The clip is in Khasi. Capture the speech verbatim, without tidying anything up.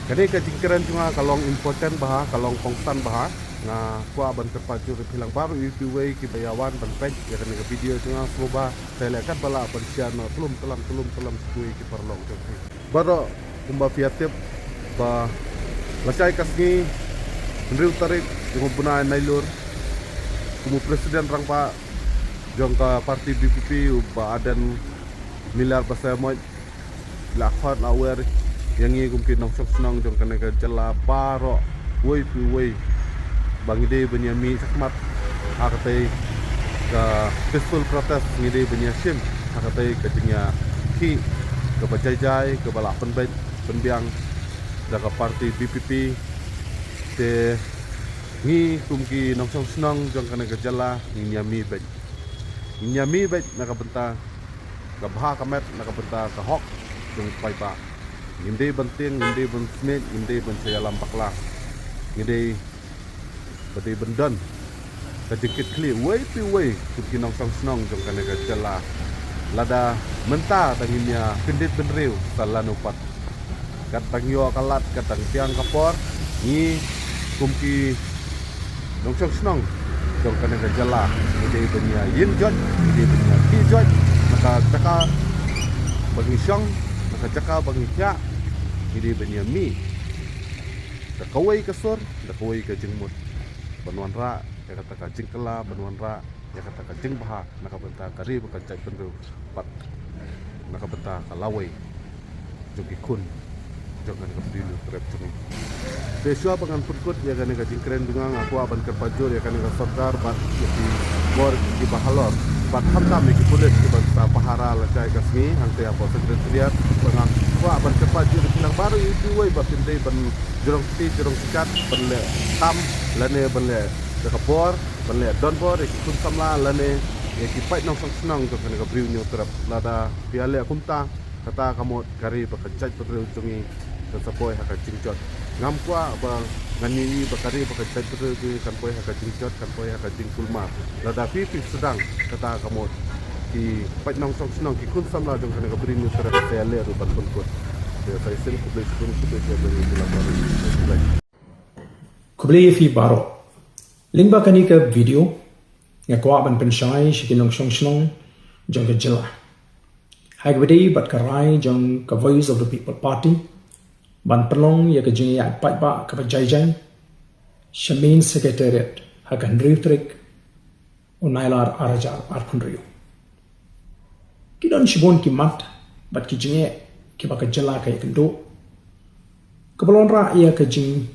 Kane ka jingkren jong nga ka long important bha, ka long kongsan bha. Nga kwah ban kyrpad jur ïa phi lang baroh, ïa phi wei kiba ïa wan ban peit ïa kane ka video jong nga, sngewbha sa leh katba lah ban share noh, tlum tlam tlum tlam sha kiwei ki paralok jong phi. Baroh kumba phi ïa tip ba lashai ka sngi hynriew tarik jong u bnai Nailur, kum u President Rangbah jong ka party B P P, u Bah Ardent Miller Basaiawmoit, la khot la wer ïa ngi kum ki nongshong shnong jong kane ka jylla baroh, wei pa wei, ba ngi dei ban ïa mih shakhmat ha katei ka peaceful protest, ngi dei ban ïa shim ha katei ka jingïakhih kaba jai jai, kaba lah pynbeit pynbiang da ka party B P P. Te ngi kum ki nongshong shnong jong kane ka jylla ngin ïa mih beit, ngin ïa mih beit na ka bynta ka bha ka met, na ka bynta ka hok jong u paidbah. Ngim dei ban tieng, ngim dei ban smiej, ngim dei ban sha ïalam bakla. Ngi dei ba dei ban don ka jingkitkhlieh wei pa wei kum ki nongshong shnong jong kane ka jylla. Lada mynta da ngin ïa kyndit bynriew sa lano pat, kat dang ïoh ka lad, kat dang biang ka por, ngi kum ki nongshong shnong jong kane ka jylla ngi dei ban ïa ïeng joit, ngi dei ban ïa khih joit na ka jaka ba ngi shong, na ka jaka ba ngi thiah. Ngi dei ban ïa mih da kawei ka sur, da kawei ka jingmut, ban wanrah ïa kata ka jingkylla, ban wanrah ïa kata ka jingbha na ka bynta ka ri bad ka jaitbynriew, bad na ka bynta ka lawei jong ki khun jong kane ka Bri Hynñiewtrep jong ngi. Te shuwa ba ngan pynkut ïa kane ka jingkren jong nga, nga kwah ban kyrpad jur ïa kane ka sorkar bad ïa ki bor kiba halor, bad khamtam ïa ki pulit kiba sa pahara lashai ka sngi hangtei hapoh Secretariat. Ba nga kwah ban kyrpad jur ïa phi lang baroh, ïa phi wei, ba phin dei ban jrong kti jrong kjat ban leh tam lane ban leh da ka bor, ban leh donbor ïa ki khun samla lane ïa ki paid nongshong shnong jong kane ka Bri Hynñiewtrep. Lada phi ïa leh kumta, kata ka mut ka ri bad ka jaitbynriew jong ngi kan sa poi ha ka jingjot. Ngam kwah ba ngan ïohi ba ka ri bad ka jaitbynriew jong ngi kan poi ha ka jingjot, kan poi ha ka jingkulmar. Lada phi phi sdang, kata ka mut ki paid nongshong shnong, ki khun samla jong kane ka Bri Hynñiewtrep sa ïa leh ruh ban pynkut. Te sa shisien, khublei shibun, khublei shibun, khublei. Khublei ïa phi baroh. Lyngba kane ka video nga kwah ban pynshai sha ki nongshong shnong jong ka jylla ha kaba ïadei bad ka rai jong ka Voice of the People Party ban pynlong ïa ka jingïaid paidbah kaba jai jai sha main Secretariat ha ka hynriew tarik u Nailar ar hajar arphew hynriew. Ki don shibun ki mat bad ki jingeh kiba ka jylla ka ïakynduh, kaba la wanrah ïa ka jing